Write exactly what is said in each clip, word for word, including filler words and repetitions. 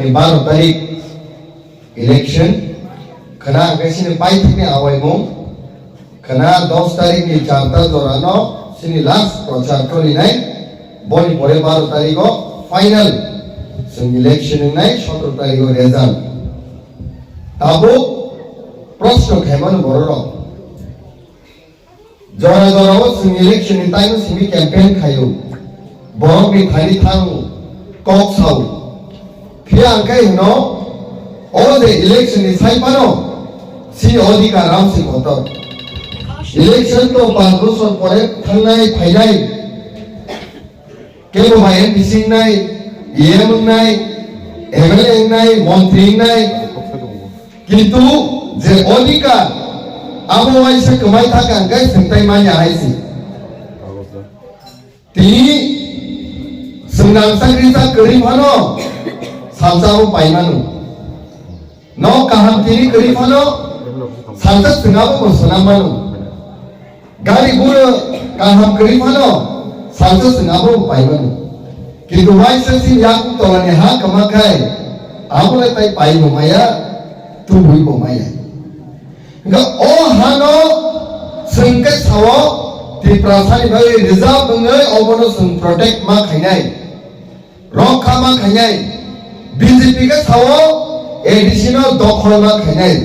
Baro tarik election, khwna hwnkhe chini paithakni awaimung, khwna dos tarik ni charta jorano chini last prochar cholinai, boni pore baro tariko final chwng election wngnai, sotoro tariko result. Tabuk proshno khaimano bororok. Jora jora o chwng election ni time o simi campaign khaio. Borok ni thani thango, kok sao. Phiya hwnkhe hwno, o je election ni sai phano chini odhikar ramsi kotor. Election to panch bochor pore thangnai phainai. Kebo bai M D C wngnai, E M wngnai, M L A wngnai, montri wngnai. Kintu je odhikar abo waisa kwmai thaka hwnkhe swngtai manya hai se. Tini swngchang chakri ta kwrwi phano salsa abo pai mano. Nok kaham tini kwrwi phano salsa swngabo bo swnam mano. Gari gura kaham kwrwi phano salsa swngabo bo pai mano. Kintu waisa chini yakung tolani ha kwma khai abo le tai pai bo maya, tubui bo maya. Hwnkhe o hano chwng khe sao Tiprasani bagwi reserve wngwi obono chwng protect ma khainai, rokha ma khainai. B J P khe sao A D C no dokhol ma khainai.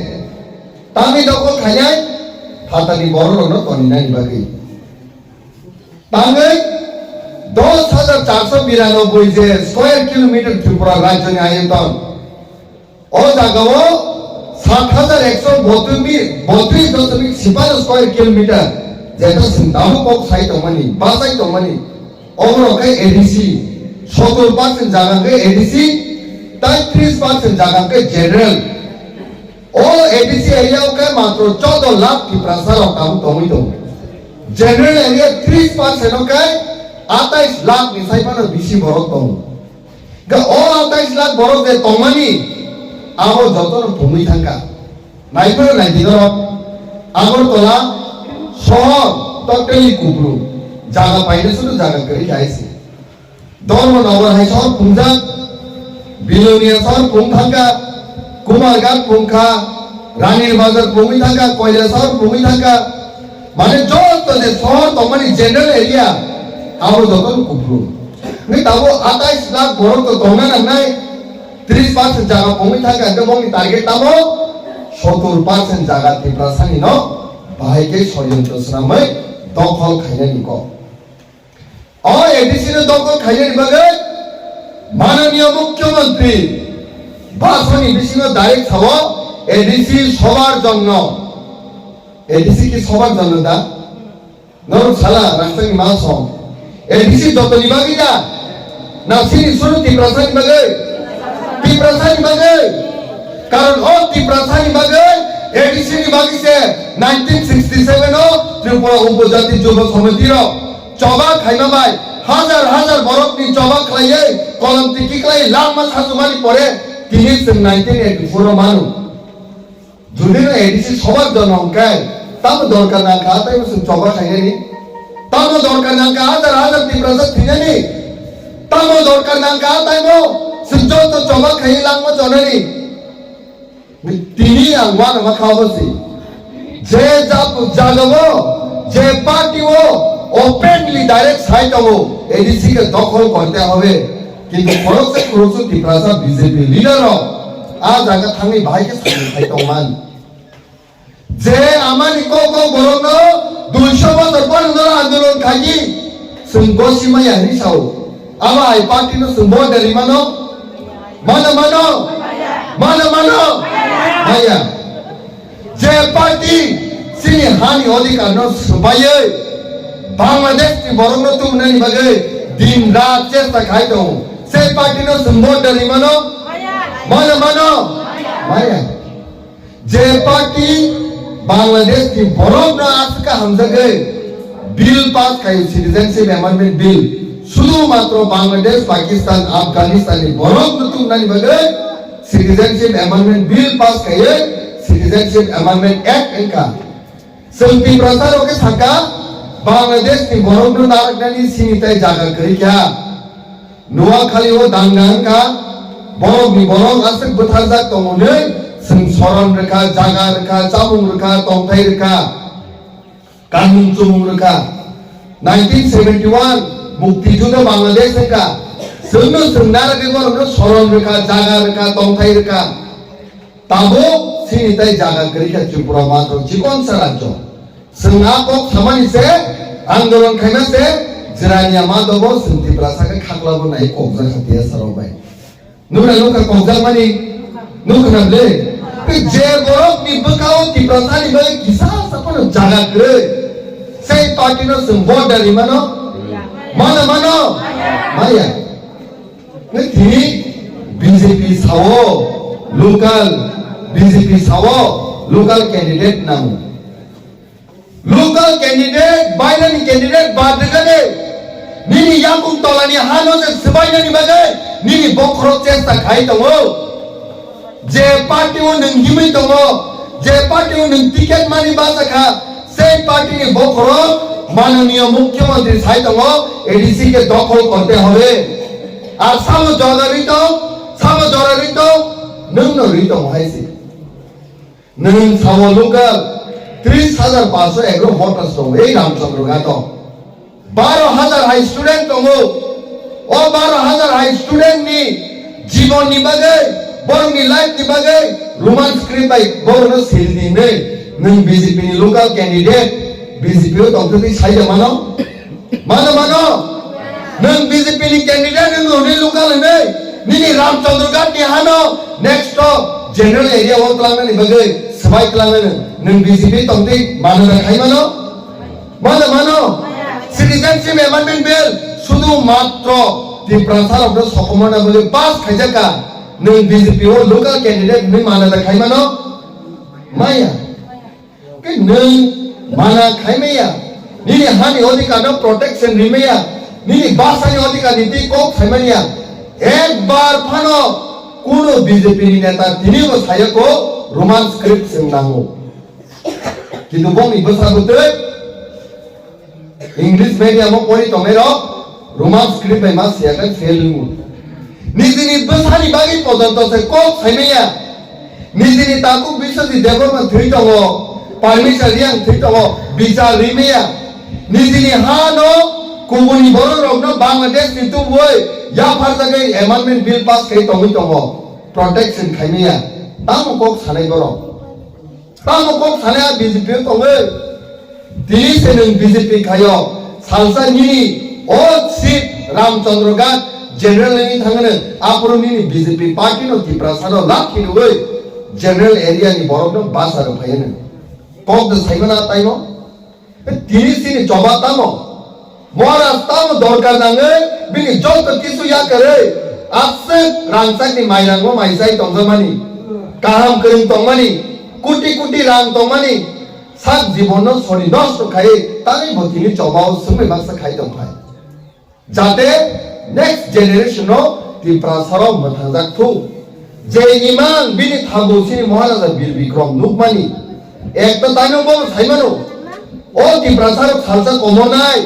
Tamni dokhol khainai phatarni bororokno toninani bagwi. Tangwi dos hajar charso biranoboi je square kilometer Tripura rajyoni ayoton. O jagao sat hajar ekso botris, botris dosmik sipano square kilometer, jeta chwng tabuk kok sai tongmani, bachai tongmani. Oborok khe A D C, sottor percent jaga khe A D C, tai tris percent jaga khe general. O A D C area o khe matro choudo lakh Tiprasa rok tabuk tongwi tongo. General area tris percent o khe atais lakh ni sai phano bisi borok tongo. Khe o atais lakh borok je tongmani, abo jotono pungwi thangkha. Naiphano naidi norok, Agartala sohor totally kupulung, jaga paina sudu jaga kwrwi kha hai se. Dharmanagar hai sohor phungjak, Bilonia sohor phung thangkha, Kumarghat phungkha, Ranir Bazar phungwi thangkha, Koilasahar phungwi thangkha. Mane joto je sohor tongmani general area, abo jotono kupulung. Hwnwi tabuk atais lakh borok to tongna nangnai, tris percent jaga phungwi thangkha, hwnkhe bongni target tamo sottor percent jaga Tiprasani no bahai khe soyonto swnamwi dokhol khainani kok. O A D C no dokhol khainani bagwi mananiya mukhyamantri bhasoni bisingo direct sao A D C sobar jonno. A D C ki sobar jonno da? Norok sala rangchakni mal song. A D C jotoni bagwi da? Na chini suru Tiprasani bagwi? Tiprasani bagwi? Karon o Tiprasani bagwi A D C ni bagwi se nineteen sixty seven o Tripura Upojati Juba Samiti rok choba khaima bai hajar hajar borok ni choba khlaiwi kolom tiki khlai langma sachumani pore tini chwng nineteen eighty four o manu. Judino A D C sobar jono hwnkhe tamo dorkar nangkha taibo chwng choba khainani? Tamo dorkar nangkha hajar hajar Tiprasa thwinani? Tamo dorkar nangkha taibo chwng joto choba khaiwi langma chonani? Tini ang uanama kha obo se. Je jab-, jagao, je party o openly direct sai tongo, A D C ke dokhol korte hobe. Kintu khoroksa khoroksa Tiprasa B J P leader rok a jaga thangwi bahai khe samung khai tongman. Je amani kok kok borokno duiso bosor porno andolon khaidi, chwng gosi maya hinwi sao. Abo hai party no chwng vote rwi mano? Mano, mano? Mano, mano? Maya. Je party chini hani odhikar no swbaiwi Bangladesh ni borok no tubunani bagwi din rat chesta khai tongo, se party no chwng vote rwi mano? Mano, mano? Maya. Je party Bangladesh ni borok no aswk hamjagwi bill pass khai, Citizenship Amendment Bill, sudu matro Bangladesh, Pakistan, Afghanistan ni borok no tubunani bagwi Citizenship Amendment Bill pass khai, Citizenship Amendment Act wngkha. Chwng Tiprasa rok khe sakha, Bangladesh ni borok no narwknani sini tai jaga kwrwi kha. Noakhali o danga wngkha, Borokni borok aswk bwtharjak tongo hwnwi chwng soron rwkha, jaga rwkha, chamung rwkha, tongthai rwkha, kanmung chumung rwkha. Nineteen seventy one mukti judo Bangladesh wngkha. Chwngno chwng narwgwi borokno soron rwkha, jaga rwkha, tongthai rwkha. Tabuk chini tai jaga kwrwi kha Tripura matro chikonsa rajyo. Chwng a kok samani se, andolon khaima se, jirania ma dobo chwng Tiprasa khe khaklabo nai kokjak kha T S R rok bai. Nukna nukha kokjak mani, nukna ble. Tei je borok ni bwkha o Tiprasa ni bai kisa sa phano jaga kwrwi. Sei party no chwng vote da ri mano? Mano mano? Maya. Nai tini B J P sao local, B J P sao local candidate nango. Local candidate, bairani candidate bad rwgade, nini yakung tolani hano se swbainani bagwi nini bokhorok chesta khai tongo. Je party o nwng himwi tongo, je party o nwng ticket mani basa kha, sei party ni bokhorok mananiya mukhyamantri sai tongo, A D C ke dokhol korte hobe. Ar sabo jora rwi tong, sabo jora rwi tong, nwng no rwi tongo hai se. Nwng sao local tris hajar paanso egaro voters tongo ei Ramchandra Ghat o. Baro hajar hai student tongo. O baro hajar hai student ni jibon ni bagwi, borok ni life ni bagwi Roman script bai borok no sil di hinwi nwng B J P ni local candidate B J P o tongthok twi sai de mano? Mano, mano. Nwng B J P ni candidate wng hwnwi local hwnwi nini Ramchandra Ghat ni hano next to general area o twlangnani bagwi swbai twlangnani nwng B J P tongtwi mano da khai mano? Mano, mano. Citizenship Amendment Bill sudu matro Tiprasa rokno sokomorna bagwi pass khaijak kha. Nwng B J P o local candidate hwnwi mano da khai mano? Maya. Ke nwng mana khai maya, nini hani odhikar no protection ri maya, nini bhasha ni odhikar ni twi kok sai manya. Ekbar phano kuno B J P ni neta tini bo saya ko Roman script se nango. Kintu bongni bwsa bwtwi English medium o pori tongnai rok Roman script bai ma siya khe fail wngo. Nijini bwsani bagwi pojonto se kok sai maya. Nijini takhuk Biswajit Debbarma thwi tongo, Parmesa Reang thwi tongo, bichar ri maya. Nijini ha no kubuni borok rok no Bangladesh ni tubui yapharjagwi amendment bill pass khai tongwi tongo, protection khai maya. Tamo kok sanai borok? Tamo kok sanai a B J P o tongwi? Tini se nwng B J P khaio, salsa nini o seat Ramchandra Ghat general ni thangano, aphuru nini B J P party no Tiprasa no lakhi rwwi general area ni borok no basa rw phaiano. Kok de saimana taimo? Tini sini choba tamo? Maharaj tamo dorkar nangwi bini joto kisu yakarwi aswk rangchakni mairango maisai tongjakmani, kaham kwrwng tongmani, kuti kuti rang tongmani, sak jibonno sori nosto khai tangwi bo tini chobao swngwi baksa khai tongphai. Jate next generation no Tiprasarok mwthangjak thung. Je imang bini thago sini Maharaja Bir Bikrom nukmani, ekta taino bono saimano, o Tiprasarok salsa komonai.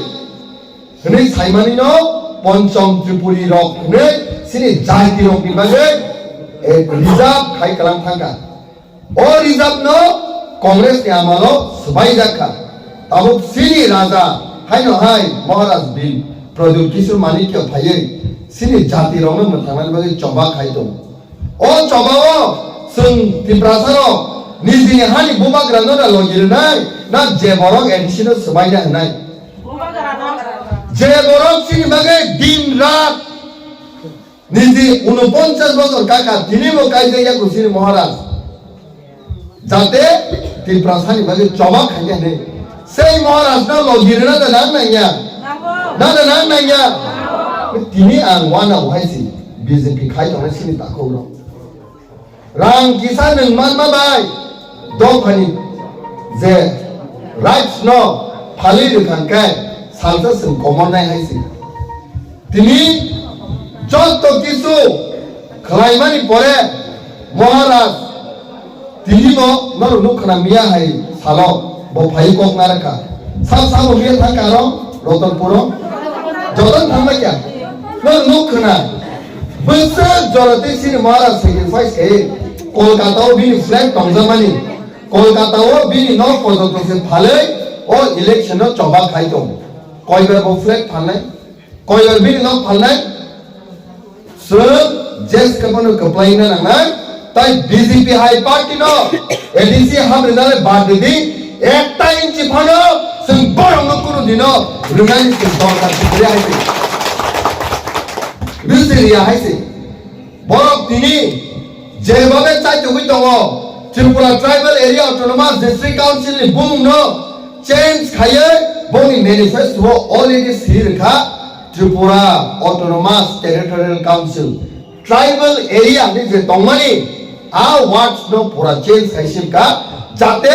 Hwnwi saimanino Ponchom Tripuri rok hwnwi sini jati rokni bagwi, eh, reserve khai kwlang thangkha. O reserve no Congress ni amalo swbaijak kha. Tabuk sini raja haino hai Maharaj Bin Pradyut Kishore Manikya phaiwi sini jati rokno mwthangnani bagwi choba khai tongo. O chobao chwng Tiprasarok nijini hani bubagrano da logi rwnai, na je borok A D C no swbaina hwnai? Je borok chini bagwi din rat niji unoponchas bosor kaka tini bo kaijak yaku chini Maharaj. Jate Tiprasani bagwi choba khaikha hinwi. Sei Maharajno logi rwna da nang nangya? Na da nang nangya? Tini ang wana bo hai si B J P khai tongnai sini takhuk rok. Rang kisa nwng manma bai dophani je rights no phalwi rwkha khe salsa chwng komornai hai si. Tini joto kisu khwlaimani pore Maharaj tini bo norok nuk khna miya hai salo bo phai kok narwkha. Sab sabo miya thangkha aro Rotonpuro. Joto thangma kya? Norok nuk khna. Bwswk jora tei chini Maharaj sacrifice khe Kolkata o bini flag tongjakmani, Kolkata o bini nok porjonto se phalwi o election no choba khai tong. Koibar bo flag phalnai, koibar bini nok phalnai, swk jes khe bono kwplai na nangnai. Tai B J P hai party no A D C hamrina le bad di, ekta inchi phano chwng borok no kunu dino rwnani chwng dorkar kwrwi hai se. Rwsi riya hai se. Borok tini jebhabe chaitugwi tongo, Tripura Tribal Area Autonomous District Council ni bumung no change khaiwi bongni manifesto o already swi rwkha, Tripura Autonomous Territorial Council, tribal area ni je tongmani a words no pura change khai simkha, jate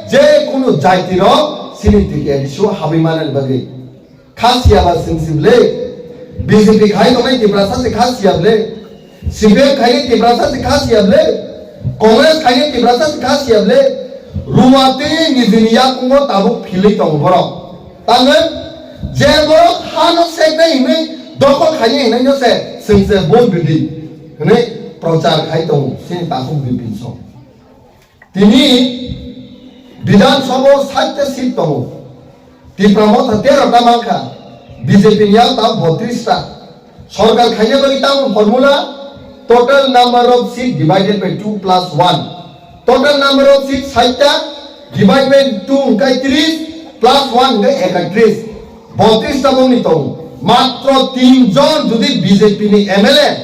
je kunu jaiti rok sini T T A D C o habwi manani bagwi. Kha siya ba sing si ble. B J P khai tongnai Tiprasa se kha siya ble. C P M khai ni Tiprasa se kha siya ble. Congress khai ni Tiprasa se kha siya ble. Ruwati nijini yakungo tabuk philwi tongo borok. Tangwi je borok hano seknai hinwi dokhol khainai hinwi no se sing se vote ridi hinwi prochar khai tongo sini takhuk Bipin Song. Tini Bidhan Sabha o sait ta seat tongo. Tipra Motha tero ta mankha, B J P ni yak ta botris ta. Sorkar khaina bagwi tamo formula, total number of seat divided by two plus one. Total number of seat sait ta, divide by two hwnkhe tris, plus one hwnkhe ekatris. Botris ta bongni tongo. Matro tin jon jodi B J P ni M L A,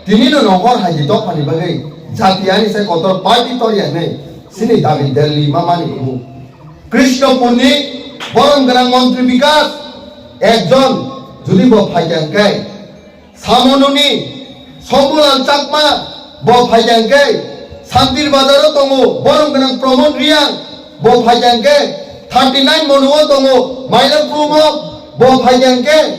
tini no nongkhor hai di dophani bagwi jati ani sai kotor party tor ya hinwi sini dabi Delhi ma mani kubu. Krishnapur ni borom gwnang montri Bikas ekjon jodi bo phaikha hwnkhe, Samonuni Sombulal Chakma bo phaikha hwnkhe, Santir Bazar o tongo borom gwnang Pramod Riang bo phaikha hwnkhe, thirty nine Monu o tongo Mailam Kumo bo phaikha hwnkhe,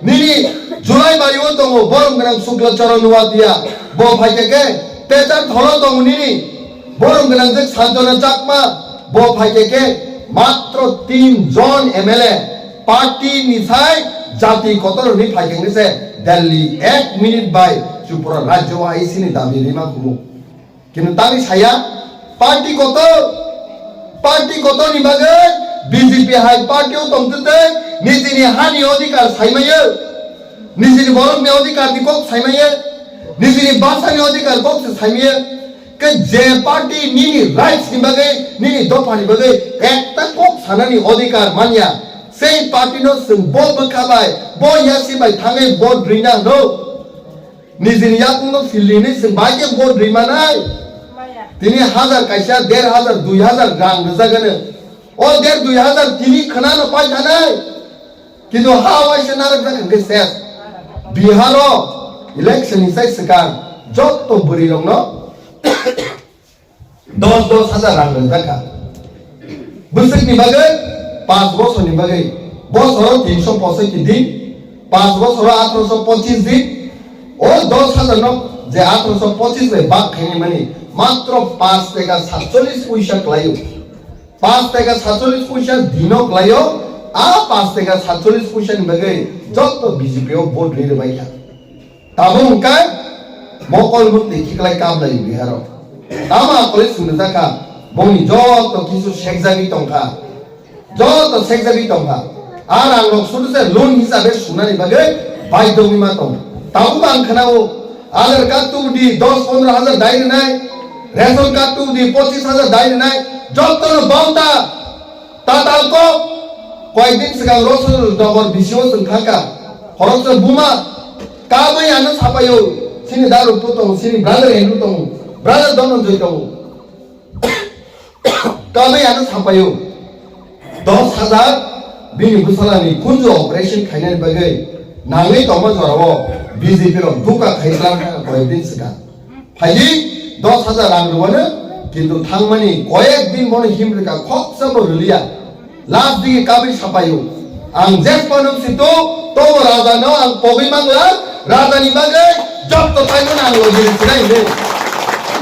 nini Julai Bari o tongo borom gwnang Sukla Charan Nuatia bo phaikha khe, Techar Tholo tongo nini borom gwnang je Sanjana Chakma bo phaikha khe, matro tin jon M L A party ni sai jati kotor ni phaikha khe se Delhi ek minute bai Tripura rajyo o hai sini dabi rima kumu. Kintu tangwi saya, party kotor, party kotor ni bagwi B J P hai party o tongtwi tei nijini hani odhikar saimaya, nijini borokni odhikar ni kok saimaya, nijini bhasha ni odhikar kok se saimaya, ke je party nini rights ni bagwi, nini dopha ni bagwi ekta kok sanani odhikar manya, sei party no chwng bo bwkha bai, bo yasi bai thangwi vote rina hwno. Nijini yakungno philini se bai khe vote rwi manai. Tini hazar kaisa, der hazar, dui hazar rang rwjagano. O der dui hazar tini khwnano pai thanai. Kintu ha waisa narwkjak hwnkhe ses. Biharo election ni sai swkang jotto bwrwi rokno dos dos hajar rang rwjakha. Bwswkni bagwi, panch bosorni bagwi, bosoro tinsho posoiti din, panch bosoro athroso pochis din, o dos hajar no je athroso pochis bai bak khainai mani matro panch teka satchollis puisa kwlaio. Panch teka satchollis puisa dino kwlaio, a panch teka satchollis puisa ni bagwi jotto B J P o vote rwi rwbaikha. Tabuk hwnkhe mokol mukti khiklai kablai Biharo. Tamo akolwi swngjaka, bongni joto kisu sekjagwi tongkha. Joto sekjagwi tongkha. A rangrok sudu se loan hisabe sunani bagwi baidhogwi ma tong. Tabuk ang khwnao, Aadhaar card tubudi dos pondro hajar dai rwnai, ration card tubudi pochis hajar dai rwnai, jotono banta. Tatal kok, koyekdin swkang Rosal Nogor B C O chwng thangkha. Khoroksa buma, kabui ano sapaio, chini daru phu tongo, chini brother Andrew tongo, brother Dhananjoy tongo. Kabui ano sapaio, dos hajar bini bwsalani kunju operation khainani bagwi nangwi tongma jorao B J P rok duka khai tlang thangkha koyekdin swkang. Phaidi dos hajar rang rwmano, kintu thangmani koyek din bono himrwkha khoksa bo rwliya. Last digi kabui sapaio, ang jes panung situ, tobo raja no ang pogwi mangla, raja ni bagwi jotto taino ang logi rwkha hinwi.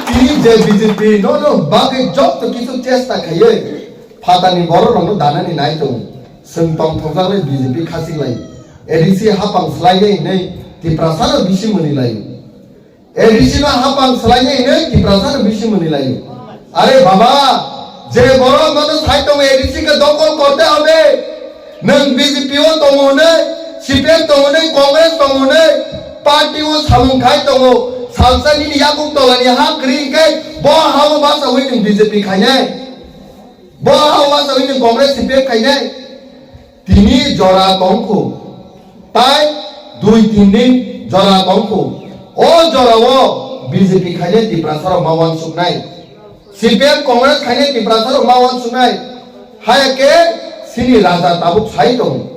Tini je B J P no no bagwi jotto kisu chesta khaiwi, phatarni borok rokno danani nai tongo. Chwng tongthokjakle B J P khachik lai, A D C hapang swlai nai hinwi Tiprasa no bisi mwnwi lai. A D C no hapang swlainai hinwi Tiprasa no bisi mwnwi laio. Are baba, je borok nono sai tongo A D C ke dokol korte hobe. Nwng B J P o tongo hwnwi, C P M tongo hwnwi, Congress tongo hwnwi, party o samung khai tongo. Salsa nini yakung tolani ha kwrwi hwnkhe bo ha-o bachaui nwng B J P khainai. Bo ha-o bachaui nwng Congress C P M khainai. Tini jora tongkhu, tai dui tin din jora tongkhu. O jorao B J P khainai Tiprasarok ma uansuknai, C P M Congress khainai Tiprasarok ma uansuknai. Haya khe chini raja tabuk sai tongo.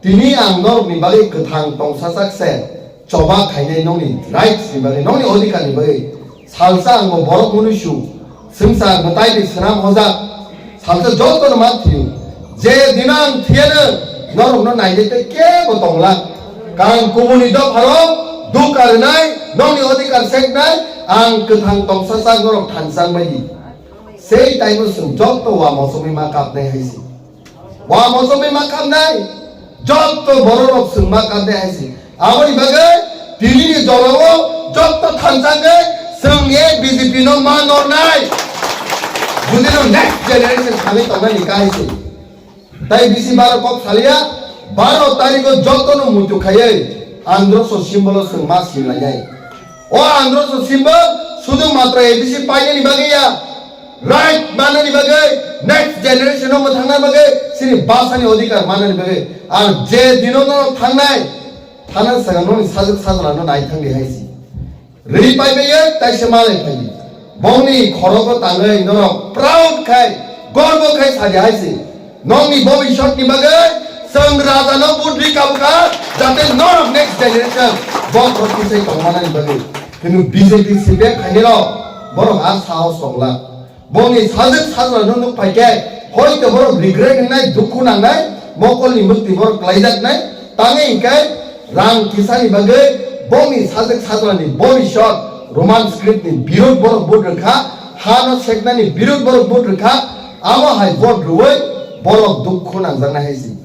Tini ang norokni bagwi kwthang tongsasak se. Choba khainai nongni rights ni bagwi, nongni odhikar ni bagwi. Salsa ang bo borok mwnwi su, swngsa ang mwtai bai swnam hojak. Salsa joto no ma thwiyo. Je dino ang thwiyano norok no naidi tei kebo tongla. Kang kubuni dopha rok dukha rwnai, nongni odhikar seknai, ang kwthang tongsasak norok thansa wngbai di. Sei time o chwng joto wa mochomwi ma kapnai hai se. Wa mochomwi ma kapnai, joto bororok chwng ma kapnai hai se. Aboni bagwi tinini jorao joto thansa wngwi chwng A B J P no ma nornai. Jodi no next generation thangwi tongnani kha hai se. Tai bisi baro kok salia, baro tariko joto no muitu khaiwi androso symbol o chwng ma silainai. O androso symbol sudu matro A D C painani bagwi ya. Right manani bagwi, next generation o mwthangna bagwi, chini bhasani odhikar manani bagwi. Ar je dino norok thangnai, thana saka noni sajwk sajla no nai thangdi hai si. Ri pai bai ye, taisa malai pai. Bongni khorogo tangwi norok proud khai, gorbo khai sadi hai si. Nongni bobiswt ni bagwi, chwng raja no vote ri kabukha, jate norok next generation, borok rok kisai tongmanani bagwi. Kunu B J P C P M khainai rok, borok ar sahos tongla. Bongni sajwk sajla no nuk pai khe, hoito borok regret wngnai, dukhu nangnai, mokolni mukti borok klaijaknai, tangwi hinkhe rang kisani bagwi bongni sajwk sajlani bobiswt Roman script ni birud borok vote rwkha, ha no seknani birud borok vote rwkha, abo hai vote rwui borok dukhu nangjaknai hai si.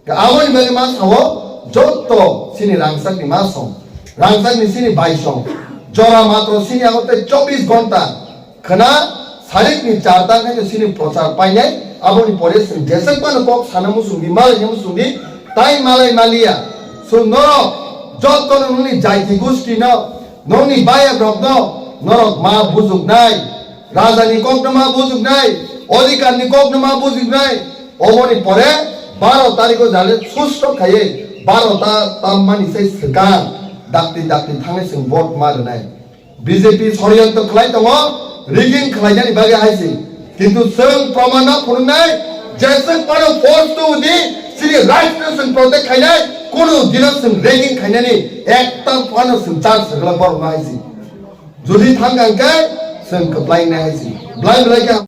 Aboni bagwi ma sao, joto chini rangchakni ma song, rangchakni chini bai song, jora matro chini abo tei chobbish ghonta khwna sarikni char ta khaino chini prochar painai, aboni pore chwng jeswk phano kok sana muchungdi, malaina muchungdi, tai malai maliya. Chwng norok jotono nongni jaiti gustino, nongni bayap rokno norok ma bujuknai, rajani kokno ma bujuknai, odhikarni kokno ma bujuknai. Oboni pore baro tariko jale susto khaiwi baro ta tammani sai swkang dakti dakti thangwi chwng vote ma rwnai. B J P soriyanto khlai tongo, rigging khlainani bagwi hai se. Kintu chwng proman ma phunuknai, jeswk phano force to di, chini rights no chwng protect khainai, kunu dino chwng rigging khainani ekta phano chwng chance rwgwla borok no hai se. Jodi thang kha hwnkhe chwng kwplai wngnai hai se. Belai belai khe